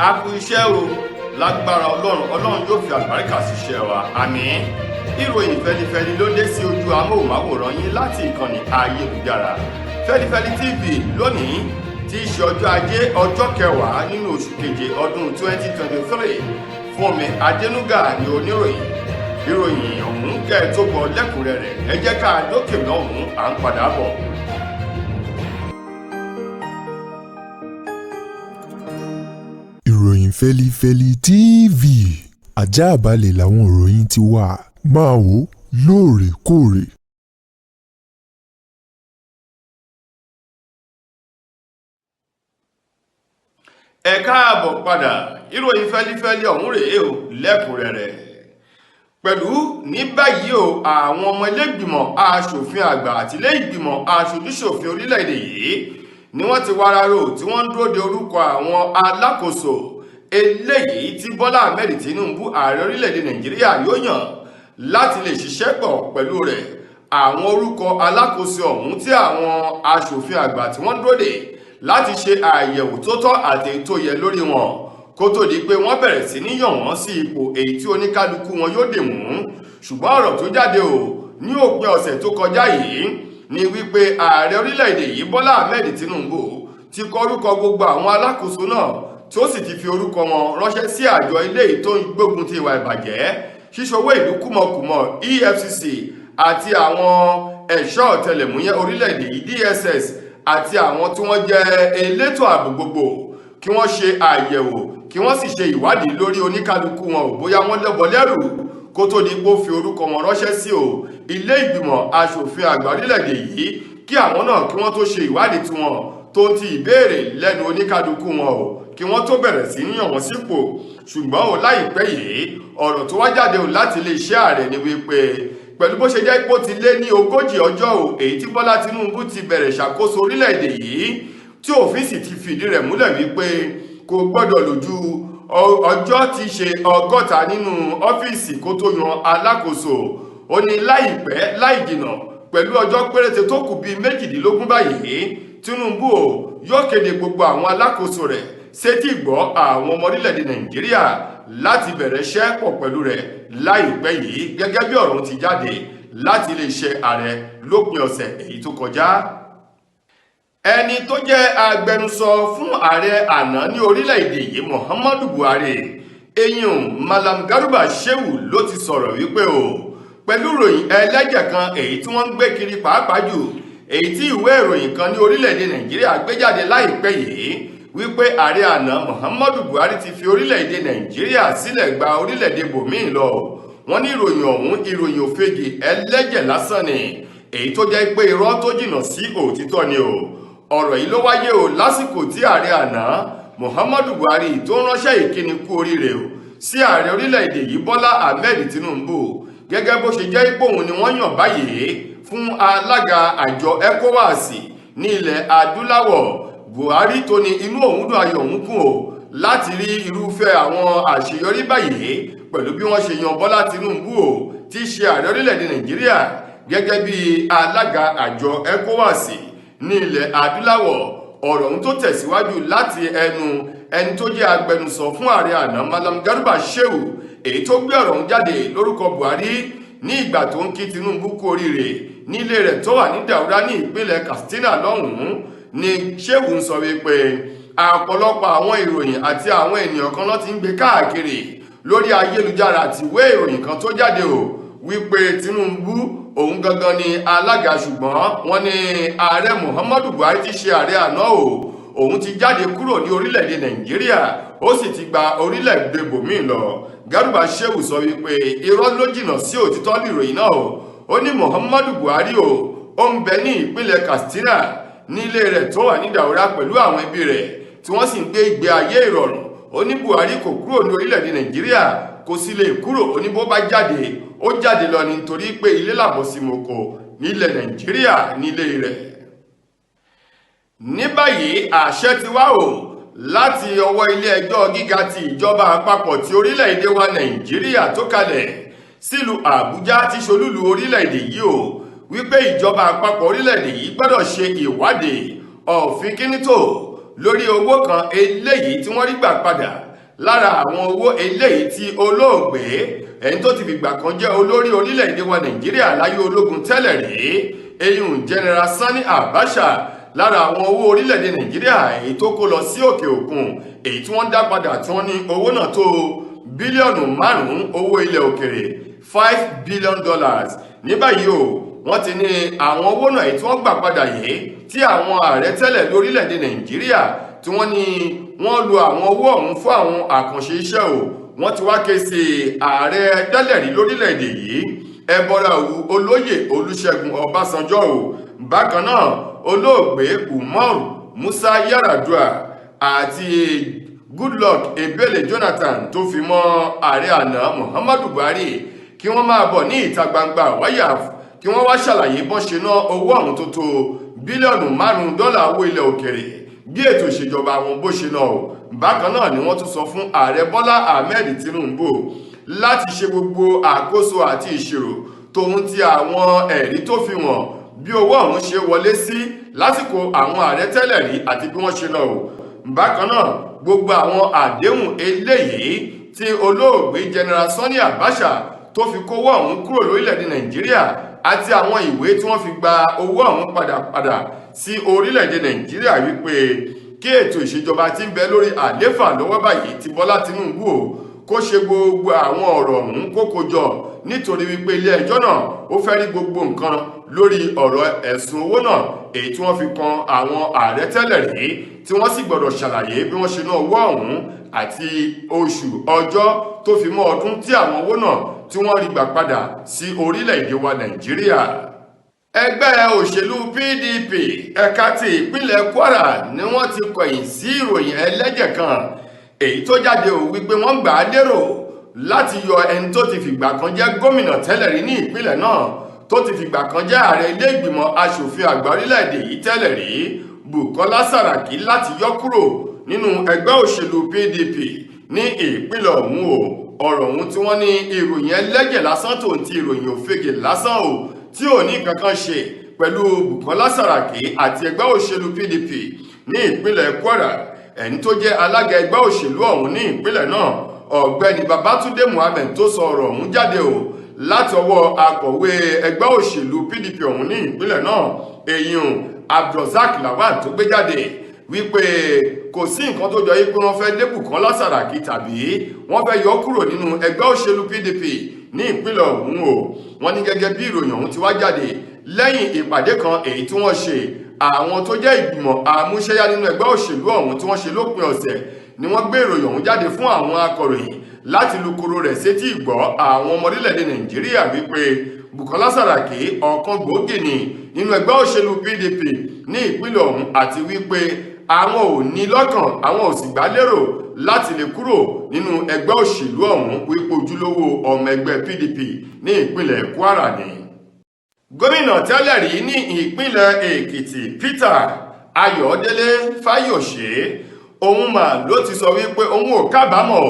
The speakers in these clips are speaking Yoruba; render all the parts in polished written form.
A kú iṣẹ́ o. Lágbára Ọlọ́run, Ọlọ́run yóò fi àlùbáríkà síṣẹ́ wa, àmín. Ìròyìn fẹlifẹli ló dé sí ojú amóhùnmáwòrán yín láti ìkànnì ayélujára Fẹlifẹli TV lónìí tí í ṣe ọjọ́ Ajé, ọjọ́ kẹwàá nínú oṣù keje ọdún 2023. Fúnmi Adénúgà ní oníròyìn. Ìròyìn ọ̀hún kẹ́ ẹ tó gbọ́ lẹ́kùnrẹ́rẹ́, ẹ jẹ́ ká dókè lọ́hùn-ún, à ń padà bọ̀. Ìròyìn Fẹ́lifẹ́li TV, àjààbálẹ̀ làwọn ìròyìn ti wà, máa wò ó lóòrèkóòrè. Ẹ káàbọ̀ padà. Ìròyìn fẹ́lifẹ́li ọ̀hún rèé o lẹ́kùnrẹ́rẹ́. Pẹ̀lú ní báyìí o, àwọn ọmọ ilégbìmọ̀ aṣòfin àgbà àti ilé-ìgbìmọ̀ aṣojúṣòfin orílẹ̀-èdè yìí ni wọ́n ti wararo tí wọ́n ń dúró de orúkọ àwọn alákòóso eléyìí tí Bọ́lá Ahmed Tinubu, ààrẹ orílẹ̀-èdè Nàìjíríà, yóò yàn láti lè ṣiṣẹ́ pọ̀ pẹ̀lú rẹ̀. Àwọn orúkọ alákòóso ọ̀hún tí àwọn aṣòfin àgbà tí wọ́n dúró dè láti ṣe àyẹ̀wò tó tọ́ àti èyí tó yẹ lórí wọn kó tó di pé wọ́n bẹ̀rẹ̀ sí ní yàn wọ́n sí ipò èyí tí oníkálukú wọn yóò dè mú. Ṣùgbọ́n ọ̀rọ̀ tó jáde o ní òpin ọ̀sẹ̀ tó kọjá yìí ni wípé ààrẹ orílẹ̀-èdè yìí, Bọ́lá Ahmed Tinubu, ti kọ orúkọ gbogbo àwọn alákòóso náà, tí ó sì ti fi orúkọ wọn ránṣẹ́ sí àjọ ilé tó ń gbógun ti ìwà ìbàjẹ́, ṣíṣowó ìlú kúmọkùmọ, EFCC, àti àwọn ẹ̀ṣọ́ ọ̀tẹlẹ̀múyẹ́ orílẹ̀-èdè yìí, DSS, àti àwọn tí wọ́n jẹ́ elétò ààbò gbogbo, kí wọ́n ṣe àyẹ̀wò, kí wọ́n sì ṣe ìwádìí lórí oníkálukú wọn ò bóyá wọ́n lẹ́bọ lẹ́rù, kó tó di pé ó fi orúkọ wọn ránṣẹ́ sí o ilé ìgbìmọ̀ aṣòfin àgbà orílẹ̀-èdè yìí, kí àwọn náà kí wọ́n tó ṣe ìwádìí tiwọn tó ti ìbéèrè lẹ́nu oníkálukú wọn o, kí wọ́n tó bẹ̀rẹ̀ sí ní yàn wọ́n sípò. Ṣùgbọ́n o láìpẹ́ yìí, ọ̀rọ̀ tó wá jáde o láti iléeṣẹ́ ààrẹ ni wípé pẹ̀lú bó ṣe jẹ́ pé ó ti lé ní 40 ọjọ́ o èyí tí Bọ́lá Tinubu ti bẹ̀rẹ̀ ṣàkóso orílẹ̀-èdè yìí, tí òfin sì ti fìdí rẹ̀ múlẹ̀ wípé kò gbọ́dọ̀ lò ju ọjọ́ tí ṣe 60 nínú ọ́fíìsì kó tó yan alákòóso. Ó ní láìpẹ́ láì jìnà, pẹ̀lú ọjọ́ péréte tó kù bíi 18 báyìí, Tinubu o yóò kéde gbogbo àwọn alákòóso rẹ̀ sétí ìgbọ́ àwọn ọmọ orílẹ̀-èdè Nàìjíríà láti bẹ̀rẹ̀ iṣẹ́ pọ̀ pẹ̀lú rẹ̀ láìpẹ́ yìí, gẹ́gẹ́ bí ọ̀rọ̀ ti jáde láti iléeṣẹ́ ààrẹ lópin ọ̀sẹ̀ èyí tó kọjá. Ẹni tó jẹ́ agbẹnusọ fún ààrẹ àná ní orílẹ̀-èdè yìí, Muhammadu Buhari, eyín Malam Garuba Shehu, ló ti sọ̀rọ̀ wípé o pẹ̀lú ìròyìn ẹlẹ́jẹ̀ kan èyí tí wọ́n ń gbé kiri, pàápàá jù èyí tí ìwé ìròyìn kan ní orílẹ̀-èdè Nàìjíríà gbé jáde láìpẹ́ yìí, wípé ààrẹ àná Muhammadu Buhari ti fi orílẹ̀-èdè Nàìjíríà sílẹ̀ gba orílẹ̀-èdè bòmíì lọ. Wọ́n ní ìròyìn ọ̀hún, ìròyìn òfegè ẹlẹ́jẹ̀ lásán ni, èyí tó jẹ́ pé irọ́ tó jìnnà sí òtítọ́ ni o. Ọ̀rọ̀ yìí ló wáyé o lásìkò tí ààrẹ àná Muhammadu Buhari tó ránṣẹ́ ìkíni kú oríire o sí ààrẹ orílẹ̀-èdè yìí, Bọ́lá Ahmed Tinubu, gẹ́gẹ́ bó ṣe jẹ́ ipò òun ni wọ́n yàn báyìí fún alága àjọ ECOWAS ní ilẹ̀ adúláwọ̀. Buhari tó ní inú òun dùn, ayọ̀ òun kún o láti rí irúfẹ́ àwọn àṣeyọrí báyìí pẹ̀lú bí wọ́n ṣe yan Bọ́lá Tinubu o, tí í ṣe ààrẹ orílẹ̀-èdè Nàìjíríà, gẹ́gẹ́ bí alága àjọ ECOWAS ní ilẹ̀ adúláwọ̀. Ọ̀rọ̀ ohun tó tẹ̀síwájú láti ẹnu ẹni tó jẹ́ agbẹnusọ fún ààrẹ àná, Malam Garuba Shehu, èyí tó gbé ọ̀rọ̀ ọ̀hún jáde lórúkọ Buhari ní ìgbà tó ń kí Tinubu kú oríire nílé rẹ̀ tó wà ní Daura ní ìpínlẹ̀ Katsina lọ́hùn-ún, ni Shehu ń sọ wípé àpọ̀lọpọ̀ àwọn ìròyìn àti àwọn ènìyàn kan ló ti ń gbé káàkiri lórí ayélujára àti ìwé ìròyìn kan tó jáde o wípé Tinubu òun gangan ni alága. Ṣùgbọ́n wọ́n ní ààrẹ Muhammadu Buhari ti ṣe ààrẹ àná o, òun ti jáde kúrò ní orílẹ̀-èdè Nàìjíríà, ó sì ti gba orílẹ̀-èdè bòmíì lọ. Garuba Shehu sọ wípé irọ́ ló jìnnà sí òtítọ́ níròyìn náà o. Ó ní Muhammadu Buhari o, ó ń bẹ ní ìpínlẹ̀ Katsina nílé rẹ̀ tó wà ní Daura pẹ̀lú àwọn ẹbí rẹ̀, tí wọ́n sì ń gbé ìgbé ayé ìrọ̀rùn. Ó ní Buhari kò kúrò ní orílẹ̀-èdè Nàìjíríà, kò sì lè kúrò. Ó ní bó bá jáde, ó jáde lọ nítorí pé ilé làbọ̀ sí moko, nílẹ̀ Nàìjíríà nílé rẹ̀. Ní báyìí, àṣẹ ti wá o láti ọwọ́ ilé ẹjọ́ gíga ti ìjọba àpapọ̀ ti orílẹ̀-èdè wa Nàìjíríà tó kalẹ̀ sílùú Àbújá tí ṣolúlu orílẹ̀-èdè yìí o, wípé ìjọba àpapọ̀ orílẹ̀-èdè yìí gbọ́dọ̀ ṣe ìwádìí ọ̀fin kínítò lórí owó kan eléyìí tí wọ́n rí gbà padà. Lára àwọn owó eléyìí tí olóògbé ẹni tó ti fìgbà kan jẹ́ olórí orílẹ̀-èdè wa Nàìjíríà láyé ológun tẹ́lẹ̀ rí, eyín General Sani Abacha, lára àwọn owó orílẹ̀-èdè Nàìjíríà èyí tó kó lọ sí òkè òkun, èyí tí wọ́n dá padà, tí wọ́n ní owó náà tó bílíọ̀nù 5 owó ilẹ̀ òkèrè, $5 billion. Ní báyìí o, wọ́n ti ní àwọn owó náà èyí tí wọ́n gbà padà yìí, tí àwọn ààrẹ tẹ́lẹ̀ lórílẹ̀-èdè Nàìjíríà tí wọ́n ní wọ́n lo àwọn owó ọ̀hún fún àwọn àkànṣe iṣẹ́ o, wọ́n ti wá ké sí ààrẹ tẹ́lẹ̀ rí lórílẹ̀-èdè yìí, ẹbọra òwu Olóyè Olúṣẹ́gun Ọbásanjọ́ o, bákan náà olóògbé Umar Musa Yar'Adua àti Goodluck Ebele Jonathan, tó fi mọ́ ààrẹ àná Muhammadu Buhari, kí wọ́n máa bọ̀ ní ìta gbangba wáyà, kí wọ́n wá ṣàlàyé bọ́n ṣe ná owó ọ̀hún tó tó bílíọ̀nù 5 dọ́là owó ilẹ̀ òkèrè, bí ètò ìṣèjọba àwọn bó ṣe náà o. Bákan náà ni wọ́n tún sọ fún Ààrẹ Bọ́lá Ahmed Tinubu láti ṣe gbogbo àkóso àti ìṣirò tòun ti àwọn ẹ̀rí tó fi wọ̀n bí owó ọ̀hún ṣe wọlé sí lásìkò àwọn ààrẹ tẹ́lẹ̀ rí àti bí wọ́n ṣe lọ o. Bákan náà, gbogbo àwọn àdéhùn eléyìí tí olóògbé General Sani Abacha tó fi kówó ọ̀hún kúrò lórílẹ̀‐èdè Nàìjíríà àti àwọn ìwé tí wọ́n fi gba owó ọ̀hún padà padà sí orílẹ̀‐èdè Nàìjíríà, wípé kí ètò ìṣèjọba tí ń bẹ lórí àléfà lọ́wọ́ báyìí ti Bọ́lá Tinubu o, kó ṣe gbogbo àwọn ọ̀rọ̀ ọ̀hún kó kó jọ, nítorí wípé ilé ẹjọ́ náà ó fẹ́ rí gbogbo nǹkan lórí ọ̀rọ̀ ẹ̀sùn owó náà èyí tí wọ́n fi kan àwọn ààrẹ tẹ́lẹ̀ rí, tí wọ́n sì gbọ́dọ̀ ṣàlàyé bí wọ́n ṣe ná owó ọ̀hún àti oṣù, ọjọ́ tó fi mọ́ ọdún tí àwọn owó náà tí wọ́n rí gbà padà sí orílẹ̀-èdè wa Nàìjíríà. Ẹgbẹ́ òṣèlú PDP ẹ̀ka ti ìpínlẹ̀ Kwara ni wọ́n ti kọ̀yìn sí ìròyìn ẹlẹ́jẹ̀ kan èyí tó jáde ò, wípé wọ́n gbà á lérò láti yọ ẹni tó ti fìgbà kan jẹ́ gómìnà tẹ́lẹ̀ rí ní ìpínlẹ̀ náà, tó ti fìgbà kan jẹ́ ààrẹ ilé ìgbìmọ̀ asòfin àgbà orílẹ̀-èdè yìí tẹ́lẹ̀ rí, Bukola Saraki, láti yọ kúrò nínú ẹgbẹ́ òṣèlú PDP ní ìpínlẹ̀ ọ̀hún o. Ọ̀rọ̀ ọ̀hún tí wọ́n ní ìròyìn ẹlẹ́jẹ̀ lásán tó ń ti ìròyìn òfegè lásán o, tí ò ní kankan ṣe pẹ̀lú Bukola Saraki àti ẹgbẹ́ òṣèlú PDP ní ìpínlẹ̀ Kwara. Ẹni tó jẹ́ alága ẹgbẹ́ òṣèlú ọ̀hún ní ìpínlẹ̀ náà, Ọ̀gbẹ́ni Babatunde Muhammed, tó sọ ọ̀rọ̀ ọ̀hún jáde o láti ọwọ́ akọ̀wé ẹgbẹ́ òṣèlú PDP ọ̀hún ní ìpínlẹ̀ náà, èyàn Abdulrasaq Lawal, tó gbé jáde wípé kò sí nǹkan tó jọ yí pé wọ́n fẹ́ lé Bukola Saraki tàbí wọ́n fẹ́ yọ kúrò nínú ẹgbẹ́ òṣèlú PDP ní ìpínlẹ̀ ọ̀hún o. Wọ́n ní gẹ́gẹ́ bí ìròyìn ọ̀hún ti wá jáde lẹ́yìn ìpàdé kan èyí tí wọ́n ṣe, àwọn tó jẹ́ ìgbìmọ̀ àmúṣẹ́yá nínú ẹgbẹ́ òṣèlú ọ̀hún tí wọ́n ṣe lópin ọ̀sẹ̀, ni wọ́n gbé ìròyìn ọ̀hún jáde fún àwọn akọ̀ròyìn láti lukoro rẹ̀ sétí ìgbọ́ àwọn ọmọ orílẹ̀-èdè Nàìjíríà wípé Bukola Saraki ọ̀kan gbòógì ni nínú ẹgbẹ́ òṣèlú PDP ní ìpínlẹ̀ ọ̀hún, àti wípé àwọn ò ní lọ́kàn, àwọn ò sì gbà lérò láti lè kúrò nínú ẹgbẹ́ òṣèlú ọ̀hún, wípé ojúlówó ọmọ ẹgbẹ́ PDP ní ìpínlẹ̀ Kwara ni. Gómìnà tẹ́lẹ̀ rí ní ìpínlẹ̀ Èkìtì, Peter Ayọ̀délé Fáyọ̀ṣe, òun mà ló ti sọ wípé òun ò kábàámọ̀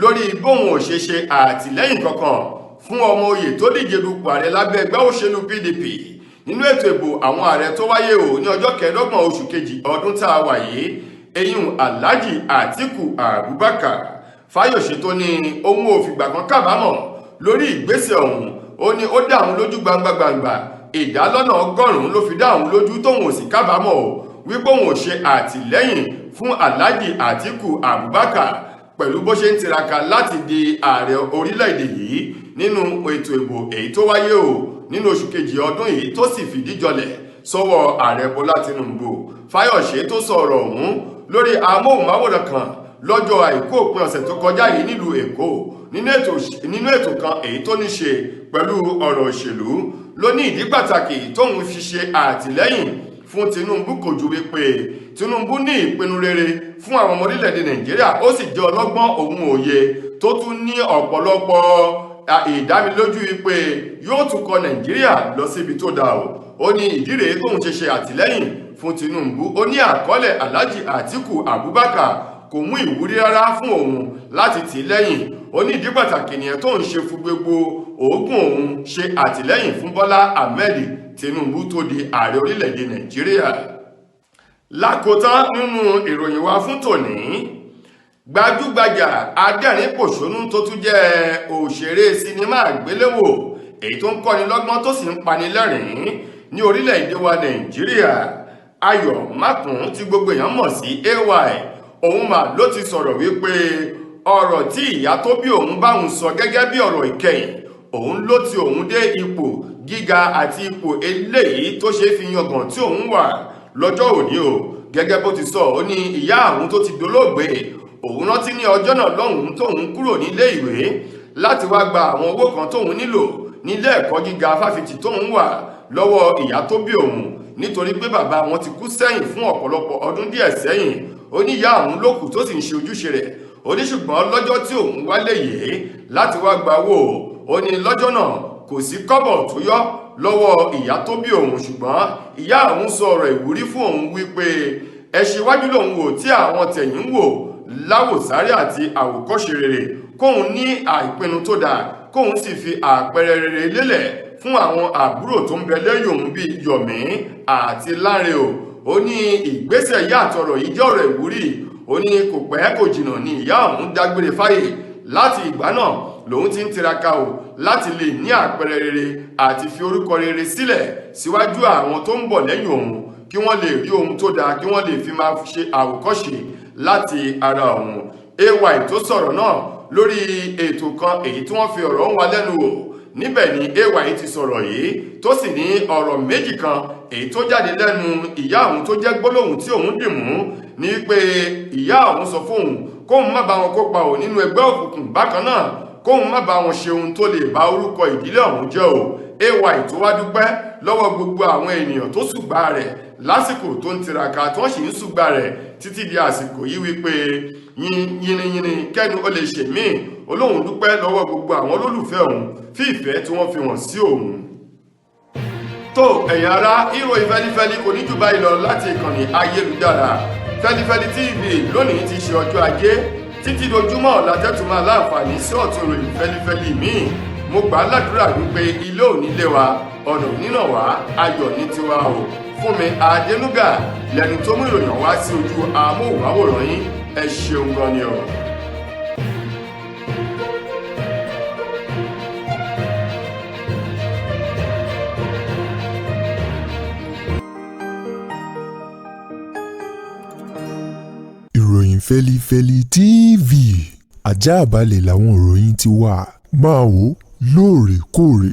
lórí bóun ò ṣe ṣe àtìlẹ́yìn kankan fún ọmọ oyè tó díje dupò ààrẹ lábẹ́ ẹgbẹ́ òṣèlú PDP nínú ètò ìbò àwọn ààrẹ tó wáyé o ní ọjọ́ 25 oṣù kejì ọdún tá a wà yìí, eyín Alhaji Atiku Abubakar. Fáyọ̀ṣe tó ní òun ò fìgbà kan kábàámọ̀ lórí ìgbésẹ̀ ọ̀hún, ó ní ó dá òun lójú gbangba gbangba, ìdá lọ́nà 100 ló fi dá òun lójú tóun ò sì kábàámọ̀ o, wípé òun ò ṣe àtìlẹ́yìn fún Alhaji Atiku Abubakar pẹ̀lú bó ṣe ń tiraka láti di ààrẹ orílẹ̀-èdè yìí nínú ètò ìbò èyí tó wáyé o nínú oṣù kejì ọdún yìí, tó sì fìdí jọlẹ̀ sọ́wọ́ Ààrẹ Bọ́lá Tinubu. Fáyọ̀ṣe tó sọ̀rọ̀ ọ̀hún lórí amóhùnmáwòrán kan lọ́jọ́ Àìkú òpin ọ̀sẹ̀ tó kọjá yìí nílùú Èkó, nínú ètò kan èyí tó ní ṣe pẹ̀lú ọ̀rọ̀ òṣèlú, ló ní ìdí pàtàkì tóun fi ṣe àtìlẹ́yìn fún Tinubu kò ju wípé Tinubu ní ìpinnu rere fún àwọn ọmọ orílẹ̀-èdè Nàìjíríà, ó sì jẹ́ ọlọ́gbọ́n òun òye tó tún ní ọ̀pọ̀lọpọ̀ ìdánilójú wípé yóò tún kọ Nàìjíríà lọ síbi tó dáa o. Ó ní ìdí rèé tóun ṣe ṣe àtìlẹ́yìn fún Tinubu. Ó ní àkọọ́lẹ̀ Alhaji Atiku Abubakar kò mú ìwúrí rárá fún òun láti tì í lẹ́yìn. Ó ní ìdí pàtàkì nìyẹn tóun ṣe fún gbogbo òógùn òun ṣe àtìlẹ́yìn fún Bọ́lá Ahmed Tinubu tó di ààrẹ orílẹ̀-èdè Nàìjíríà. Lákòótán nínú ìròyìn wa fún tòní, Gbajúgbajà adẹ́rìn-pòṣónú tó tún jẹ́ òṣèré sinimá àgbéléwò èyí tó ń kọ́ni lọ́gbọ́n tó sì ń pani lẹ́rìn-ín ní orílẹ̀-èdè wa Nàìjíríà, Ayọ̀ Mákùn tí gbogbo èèyàn mọ̀ sí AY, òun mà ló ti sọ̀rọ̀ wípé ọ̀rọ̀ tí ìyá tó bí òun bá òun sọ gẹ́gẹ́ bí ọ̀rọ̀ ìkẹyìn òun ló ti òun dé ipò gíga àti ipò eléyìí tó ṣe é fi yangàn tí òun wà lọ́jọ́ òní o. Gẹ́gẹ́ bó ti sọ, ó ní ìyá àwọn tó ti dolóògbé, òun rántí ní ọjọ́ náà lọ́hùn-ún tóun kúrò nílé ìwé láti wá gba àwọn owó kan tóun nílò nílé ẹ̀kọ́ gíga fáfitì tóun wà lọ́wọ́ ìyá tó bí òun, nítorí pé bàbá wọn ti kú sẹ́yìn fún ọ̀pọ̀lọpọ̀ ọdún díẹ̀ sẹ́yìn. Ó ní ìyá òun ló kù tó sì ń ṣe ojúṣe rẹ̀. Ó ní ṣùgbọ́n lọ́jọ́ tí òun wálé yìí láti wá gba owó, ó ní lọ́jọ́ náà kò sí kọ́bọ̀ tó yọ lọ́wọ́ ìyá tó bí òun, ṣùgbọ́n ìyá òun sọ ọ̀rọ̀ ìwúrí fún òun wípé ẹṣin iwájú lòun wò tí àwọn tẹ̀yìn ń wò láwòsáré àti àwòkọ́ṣe rere, kóun ní àìpinnu tó dáa, kóun sì fi àpẹẹrẹ rere lélẹ̀ fún àwọn àbúrò tó ń bẹ lẹ́yìn òun bíi Yọ̀mí àti Láre o. Ó ní ìgbésẹ̀ yìí àtọ̀rọ̀ yìí jẹ́ ọ̀rọ̀ ìwúrí. Ó ní kò pẹ́ kò jìnnà ni ìyá òun dágbére fáyè. Láti ìgbà náà lòun ti ń tiraka o láti lè ní àpẹẹrẹ rere àti fi orúkọ rere sílẹ̀ síwájú àwọn tó ń bọ̀ lẹ́yìn òun, kí wọ́n lè rí ohun tó dáa, kí wọ́n lè fi máa ṣe àwòkọ́ṣe láti ara òun. AY tó sọ̀rọ̀ náà lórí ètò kan èyí tí wọ́n fi ọ̀rọ̀ ń wa lẹ́nu wò níbẹ̀ ni AY ti sọ̀rọ̀ yìí, tó sì ní ọ̀rọ̀ méjì kan èyí tó jáde lẹ́nu ìyá òun tó jẹ́ gbólóhùn tí òun dì mú ní pé ìyá òun sọ fóun kóun má bá wọn kópa ò nínú ẹgbẹ́ òkùnkùn, bákan náà kóun má bá wọn ṣe ohun tó lè ba orúkọ ìdílé ọ̀hún jẹ́ o. AY tó wá dúpẹ́ lọ́wọ́ gbogbo àwọn ènìyàn tó ṣùgbà rẹ̀ lásìkò tó ń tiraka, tí wọ́n sì ń ṣùgbà rẹ̀ títí di àsìkò yìí, wípé yìnyínyìnyín kẹ́nu ó lè ṣe míì. Olóhùn dúpẹ́ lọ́wọ́ gbogbo àwọn olólùfẹ́ òun fí ìfẹ́ tí wọ́n fi hàn sí òun. Tó ẹ̀yin ará, ìròyìn fẹ́lifẹ́li kò ní jù báyìí lọ láti ìkànnì ayélujára Fẹ́lifẹ́li TV lónìí ti ṣe ọjọ́ Ajé. Títí dojúmọ́ ọ̀la tẹ́tù máa láǹfààní sí ọ̀tún ìròyìn fẹ́lifẹ́li míì, mo gbà á ládùúrà wípé ilé ò ní lé wa, ọ̀nà ò ní nà wá, ayọ̀ ní tiwa o. Fúnmi Adénúgà lẹni tó mú ìròyìn wá sí ojú amóhùnmáwòrán yín. Ẹ ṣeun gan ni o. Ìròyìn Fẹ́lifẹ́li TV, ajáàbalẹ̀ làwọn ìròyìn ti wà. Máa wò lóòrèkóòrè.